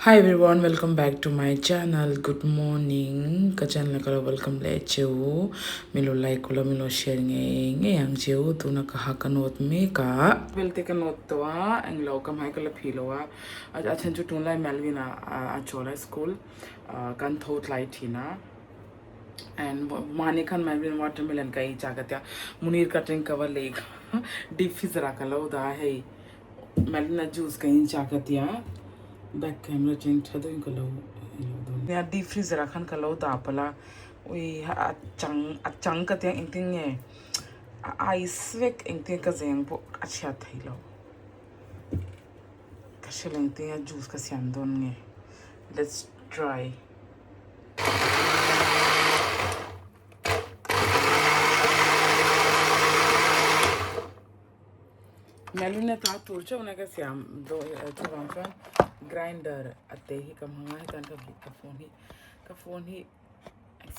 Hi everyone welcome back to my channel good morning ka channel ka lo welcome leh cheu min lo like ula min lo share ngei ngei ang cheu tuna ka ha ka nawt mek a. Vel te ka nawt tawh a englo ka hmai ka la phih lo a a then chu tunlai Melvin ah a chawl a school kan tho tlai thin a and mahni khan Melvin watermelon ka ei chak a tia Munir ka atang ka va lei kha deep freezer ah ka lo dah a hei. Melina juice ka in chak a tia back camera cheng tha deuhin ka lo dawn. Nia deep freezer ah khan ka lo dah palh a ui a chang a chang ka tia engtin nge a ice vek engtin ka zeng pawh a chhiat theih loh ka hre lo engtin nge juice ka siam dawn nge let's try. Melina ta tur chauh na ka siam chuvang chuan grinder a te hi ka hmang a hetan ka ka phone hi ka phone hi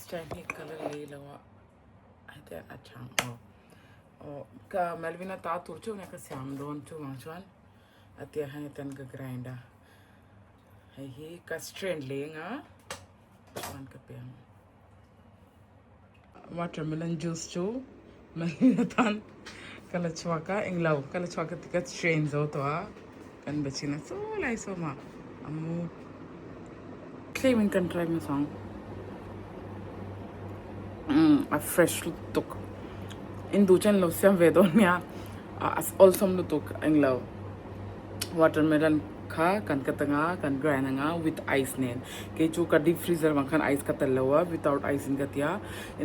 stand hi ka la lei lo a hetiang a chang aw aw ka Melvina ta tur chauh na ka siam dawn chuvang chuan a tia hian hetan ka grind a hei hi ka strain leng a chuan ka pe ang. Watermelon juice chu Melvin atan ka la chhuak a englo ka la chhuak a ti ka strain zo tawh a kan be chhin a saw lai sawm ah a mu tlem in kan try hmasa ang umm a fresh lutuk in duh chuan lo siam ve dawn nia a awlsam lutuk englo. Watermelon kha kan cut anga kan grind anga with ice nen kei chu ka deep freezer vang khan ice ka tel lo a without ice in ka ti a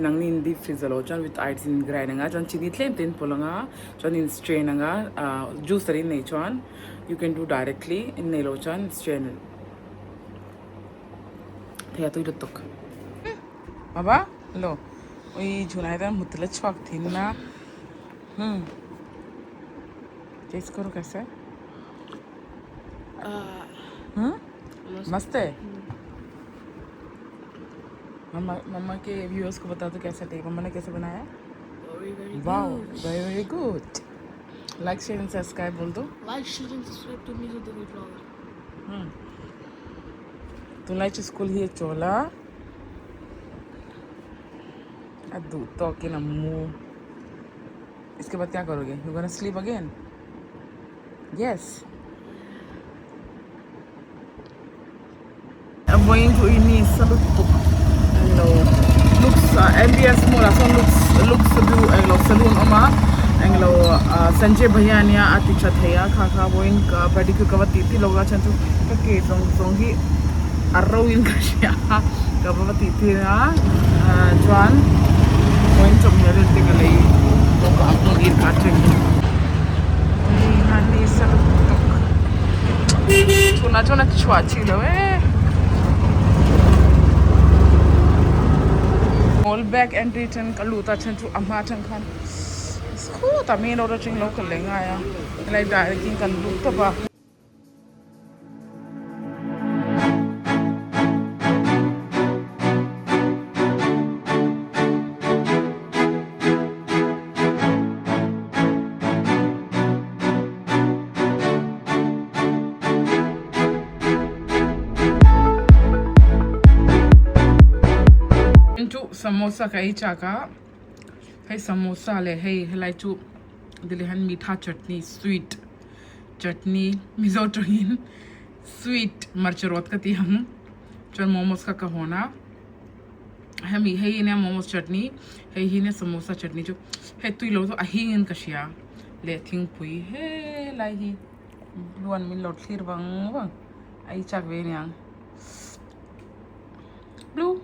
nangni in deep freezer lo chuan with ice in grind anga chuan chini tlem te in pawlh anga chuan in strain anga ah juicer in nei chuan you can do directly in nei lo chuan strain thei a tui lutuk baba lo ui chhunah hian hmu tel a chhuak thin a hmm. Taste करो कैसा है हम्म मस्त है मम्मा मम्मा के व्यूअर्स को बता दो कैसा टेस्ट मम्मा ने कैसे बनाया wow very very good like share and subscribe बोल दो Like, share and subscribe to Mizo the Vlogger. Tunlai chu school hi a chawl a a duh tawkin a mu. इसके बाद क्या करोगे you gonna sleep again yes vawiin chu i ni sa lutuk englo looks M B S mall ah sawn looks looks view englo saloon a awm a englo Sanjay bhaiya ania a ti tha thei a kha kha vawiin pedicure ka va tih tir lo a chhan chu ka ke zawng zawng hi a ro in ka hria a ka va tih tir a chuan vawiin chawhmeh vel te ka lei bawk a hmun ir kha atangin hei han ni sa lutuk chhunah chuan a chhuah chih lo e mall back entry atang ka lut a chhan chu a hma atang khan khutah main road atangin lo kal leh ngai a helai direct in kan lut tawp a. Samosa ka ei chak a hei samosa leh hei helai chu delhi hian mitha chutney sweet Chutney Mizo tawngin sweet marcha rawt ka ti ang chuan momos kha ka hawn a hemi hei hi nia momos chutney hei hi nia samosa chutney chu hei tui lo chu a hing in ka hria leh thingpui helai hi luan min lo thlir vang vang a ei chak ve aniang blue.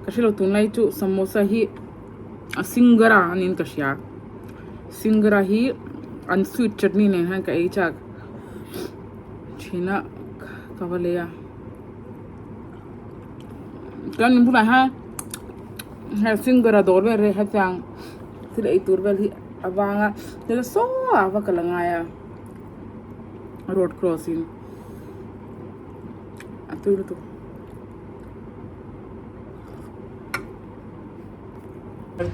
Ka hrelo tunlai chu samosa hi a singra aniin ka hria singra hi an sweet chutney nen hian ka ei chak thin a ka va lei a chuan in bulah hian hei singra dawr vel hi hetiang thil ei tur vel hi a vang a thil saw a va kal angai a. Road crossing a tui lutuk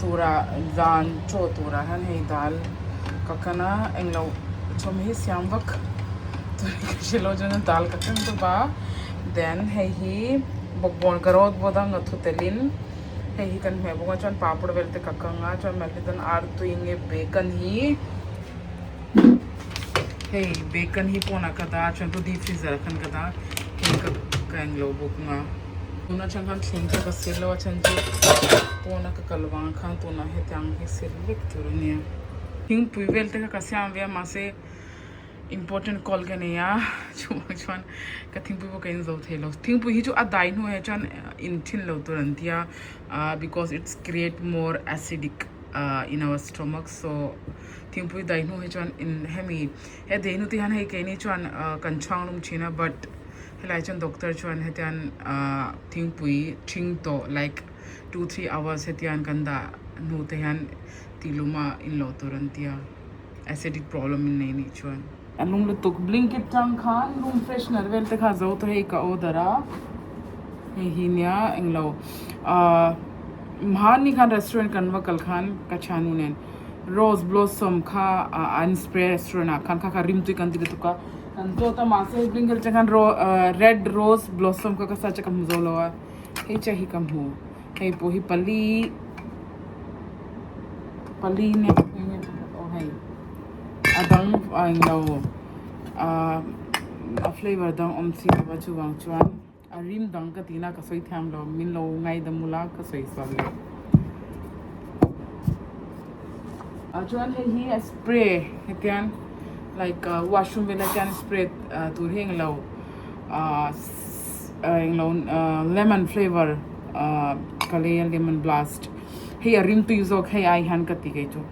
tura zan chaw turah hian hei dal ka kan a englo chawhmeh hi siam vak tur hi ka hre lo chuan dal ka keng tawp a then hei hi bawkbawn ka rawt bawt a nghathu telin hei hi kan hmeh bawk a chuan papawr vel te ka kang a chuan mahni chuan artui nge bacon hi hei bacon hi pawnah ka dah a chuan chu deep freezer ah khan ka dah a hei ka ka englo bawk ang a tun atang khan thleng chu ka sil lo a chhan chu pawna ka kal vang khan tunah hetiang hi sil vek tur a nia thingpui vel te kha ka siam ve a mahse important call ka nei a chuvang chuan ka thingpui pawh ka in zo thei lo thingpui hi chu a dai hnuah hi chuan in thin lo tur an tia ah because it's create more acidic ah in our stomach so thingpui dai hnu hi chuan in hemi he dei hnu te hian hei keini chuan ah kan chhuang lum thin a but helai chuan doctor chuan hetian ah thingpui thing tawh like 2-3 hours hetian kan dah hnu te hian tihlum a in loh tur an tia acidic problem in nei nih chuan. A lung lutuk blinkit tang khan room freshener vel te kha zo tawh hei ka order a hei hi nia englo ah mahni khan restaurant kan va kal khan ka thiannu nen rose blossom kha an spray restaurant ah khan kha kha rimtui kan ti lutuk a kan zawt a mahse blinkit atang khan red rose blossom kha ka search a ka hmu zo lo a hei chiah hi ka hmu hei pawh hi pali pali nge aw hei a dang a englo ah a flavour dang awm si lo a chuvang chuan a rim dang ka tihna ka sawi thiam lo min lo ngaidam ula ka sawi sual leh ah chuan hei hi a spray hetiang like washroom velah hian spray tur hi englo ah englo lemon flavour ah ka lei a lemon blast hei a rim tui zawk hei ai hian ka ti kei chu.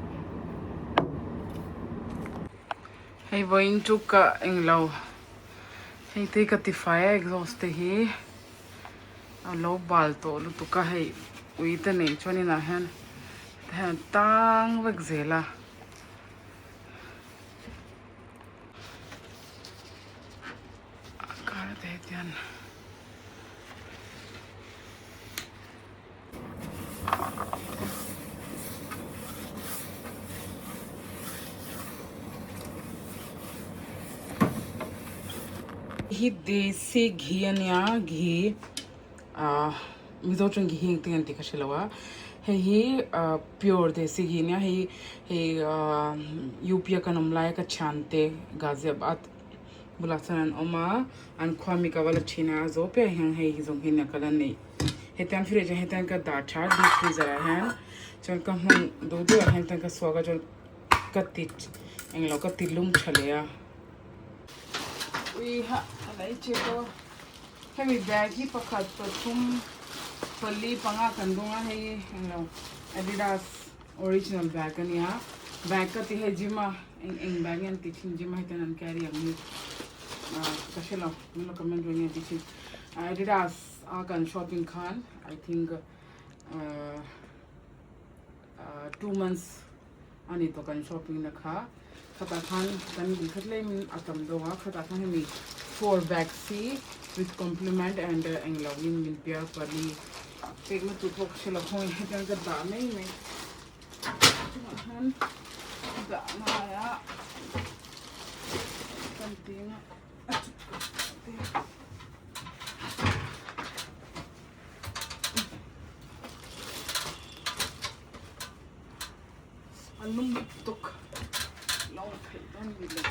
Hei vawiin chu ka englo hei te ka ti fai a exhaust te hi a lo bal tawh lutuk a hei ui te neih chuan inah hian ti hian a tang vek zel a. A kar te hetian. Hi desi ghee a nia ghee ah mizo chuan ghee hi engtin an tih ka hre lo a hei hi ah pure desi ghee a nia hei hei ah U P a kan awm laia ka thiante Ghaziabad bulah chuan an awm a an khua mi ka va la thin a a zawh piah hian hei hi zawng hi nia ka la neih. Hetiang fridge ah hian ka dah tha deep freezer ah hian chuan ka hman duh duh ah hian ka suak a chuan ka ti englo ka ti lum tha leh a. Ui ha a la i che tawh hemi bag hi pakhat pathum pali panga kan dawng a hei englo Adidas original bag a nia bag ka ti hei gym a eng eng bag nge an ti thin gym ah hian an carry ang hi ah ka hre lo min lo comment ve nge an ti thin Adidas. A kan shopping khan I think 2 months ani tawh kan shopping na kha khatah khan kan in khat lem in a tam deuh a khatah khan hemi 4 bags hi with compliment and englo in min pia pali pekna tur pawh ka hre lo khawngaih hetiang ka dah mai mai chungah hian dah ngai a kan ting a. A lum lutuk lo theih dawn ni lo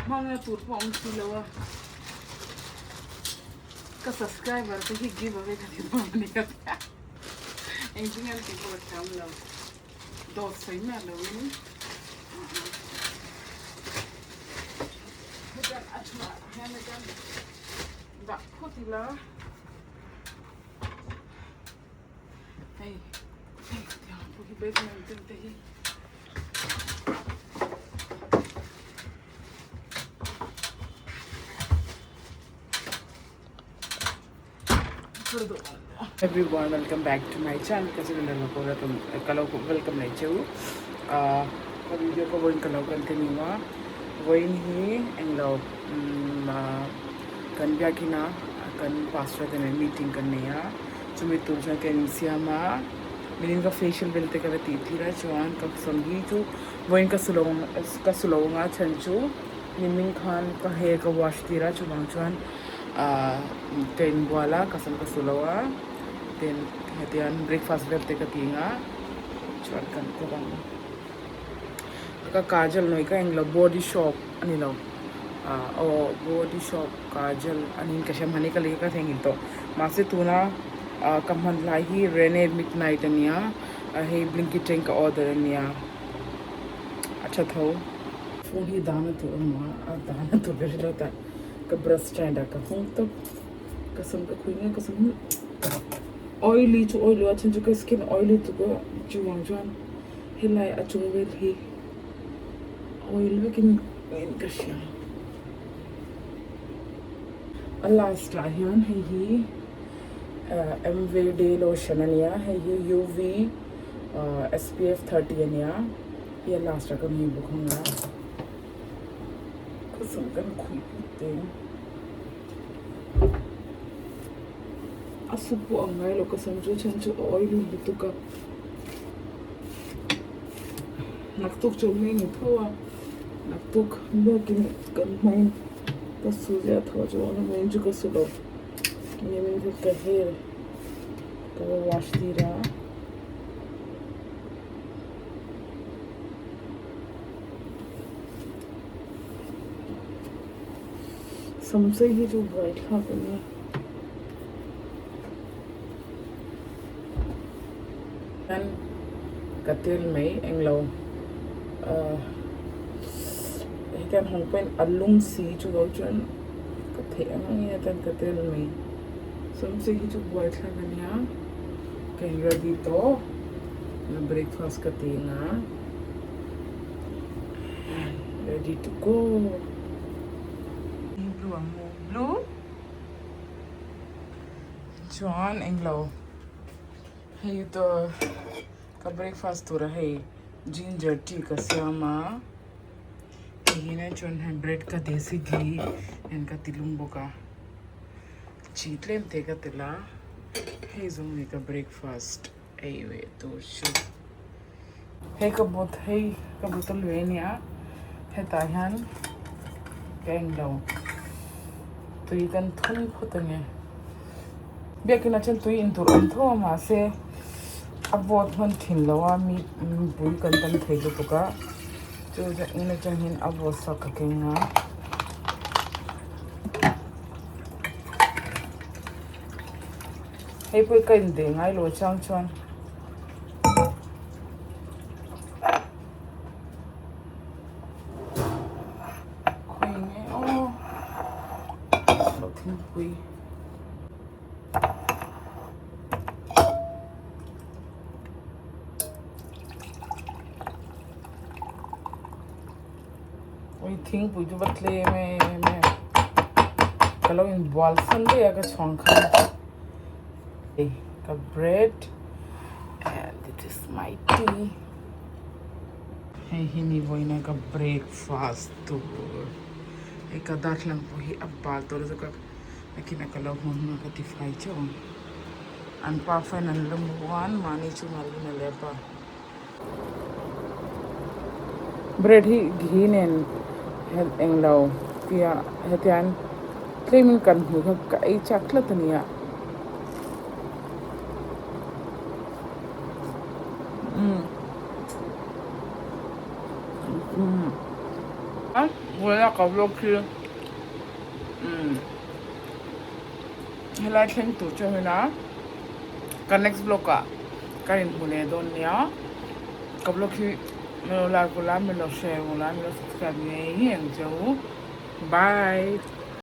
hmangna tur pawh a awm si lo a ka subscriber te hi give away ka ti dawn a nia engtin nge an tih pawh ka thiam lo. Dawt sawi miah loin hetiang a chhuah hian hetiang dah phawt ila hei hei tiang pawh hi basement te hi. Everyone welcome back to my channel ka channel lo ko welcome ka lo welcome nei cheu ka video ka voin ka lo continue a voin hi englo kan biakina kan pastor te nen meeting kan nei a chumi tur chuan ka insiam a. Nimin ka facial vel te ka va tih tir a chuan ka sam hi chu vawiin ka su lo ka su lo anga chhan chu nimin khan ka hair ka wash tir a chuvang chuan ahh ka inbual a ka sam ka su lo a tin hetiang breakfast vel te ka ti ang a chuan kan kawp ang. Ka kajal nawi ka englo body shop a ni lo ah aw body shop kajal a niin ka hria mahni ka lei ka theihnghilh tawh mahse tuna ah ka hman lai hi Rene midnight a nia ah hei blinkit atangin ka order a nia a tha tho. Phone hi dahna tur a awm a a dahna tur ka hre lo ta ka brush stand ah ka hawng tawp ka sam ka khawi nge ka sam hi oily chu oily a then chu ka skin oily tuk a chuvang chuan. Helai a chung vel hi oil vekin in ka hria. A last ah hian hei hi MV day lotion a nia hei hi UV SPF 30 a nia hei a last ah ka hmu bawk ang a ka sam kan khuih put teng a su pawh ang ngai lo ka sam chu chhan chu a oily lutuk a. Naktuk chu mi ni tho a naktuk biakin kan hmang ka su ziah tho chu awm mai chu ka su lo enge min hrilh ka hair ka va wash tir a. Samsei hi chu buaithlak a nia. Hian ka tel mai englo ahh hetiang hawng pawhin a lum si chu lo chuan ka theih ang ang in atan ka tel mai samsei hi chu buaithlak a nia ka in ready tawh breakfast ka ti ang a ready to go blue ang maw blue. Chuan englo hei to ka breakfast tura hei ginger tea ka siam a hei hi nen chuan hei bread ka desi ghee nen ka ti lum bawk a chi tlem te ka tel a hei zawng ni ka breakfast ei ve tur chu hei ka bot hei ka bottle ve ania hetah hian ka englo tui kan thun phawt ange biakin ah chuan tui in tur awm tho a mahse a vawt hman thin lo a mi mipui kan tam thei lutuk a chu in atang hian a vawt sak ka keng a. Hei pawh hi ka inbeh ngai lo chang chuan khawi nge aw lo thingpui Ui thingpui chu va tlem em em ka lo inbual san daih a ka chhuang khan hei ka bread and this is my tea hei hi ni vawiin a ka breakfast tur hei ka darthlalang pawh hi a bal tawh lutuk a nakinah ka lo hmu hmun a ka tifai teuh ang an pa fan an la hmu a mahni chungah lun a lep a. Bread hi ghee nen englo tia hetiang tlemin kan hmuh kha ka ei chak tlat a nia. Helai thleng tur chu a huna ka next vlog ah ka inhmu leh dawn nia ka vlog hi min lo like ula min lo share ula min lo subscribe ngei ngei ang che u bye.